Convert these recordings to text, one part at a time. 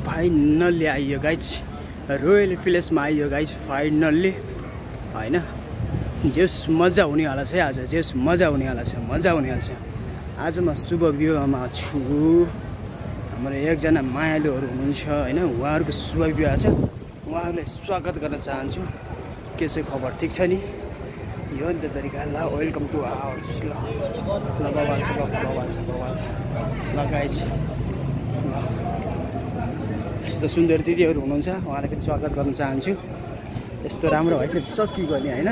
Finally आइयो guys, royal प्लेसमा आइयो guys finally होइन। जेस मजा हुनेवाला छ है आज, जेस मजा हुनेवाला छ, मजा हुनेवाला छ। आज म शुभ विवाहमा छु। हाम्रो एकजना मायालुहरू हुनुहुन्छ होइन, उहाँहरूको शुभ विवाह छ। उहाँहरूलाई स्वागत गर्न चाहन्छु। के छ खबर, ठिक छ नि? यो नि त तरिका। ल वेलकम टु हाउस। ल बवाल छ, बवाल छ, बवाल ल गाइज। ल यस्तो सुन्दर दिदीहरू हुनुहुन्छ, उहाँलाई पनि स्वागत गर्न चाहन्छु। यस्तो राम्रो भएछ सकी गर्ने होइन।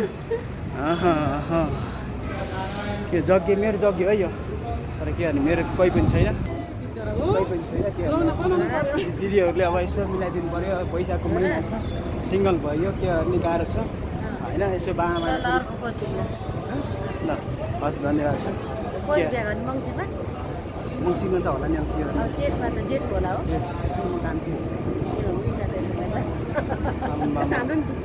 यो जग्गे मेरो जग्गे है यो, तर के गर्ने मेरो कोही पनि छैन, कोही पनि छैन। के दिदीहरूले अब यसो मिलाइदिनु पऱ्यो, पैसाको महिना छ, सिङ्गल भयो, के गर्ने गाह्रो छ होइन। यसो बामा ल हस् धन्यवाद छ। मङ्सिरमा त होला नि, अब के मान्छे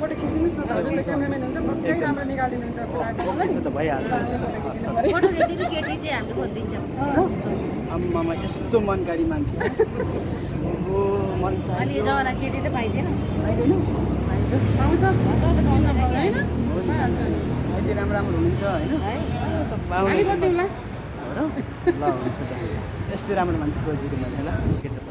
फोटो खिचिदिनुहोस् न त, हजुरले क्यामेराम्यान हुन्छ, पक्कै राम्रो निकालिदिनुहुन्छ जस्तो लाग्छ मलाई। त भइहाल्छ। फोटो खिचिदिनु, केटी चाहिँ हामीले खोजिदिन्छौँ। आम्मामा यस्तो मनकारी मान्छे, ओ मन चाहिँ अलि जमाना केटी त पाइँदैन, पाइँदैन, पाउँछ होइन, पाइहाल्छ नि। अहिले राम्रो राम्रो हुनुहुन्छ होइन। आइबदिउँला ल हुन्छ त, यस्तै राम्रो मान्छे खोजेको मैले। ल के छ त।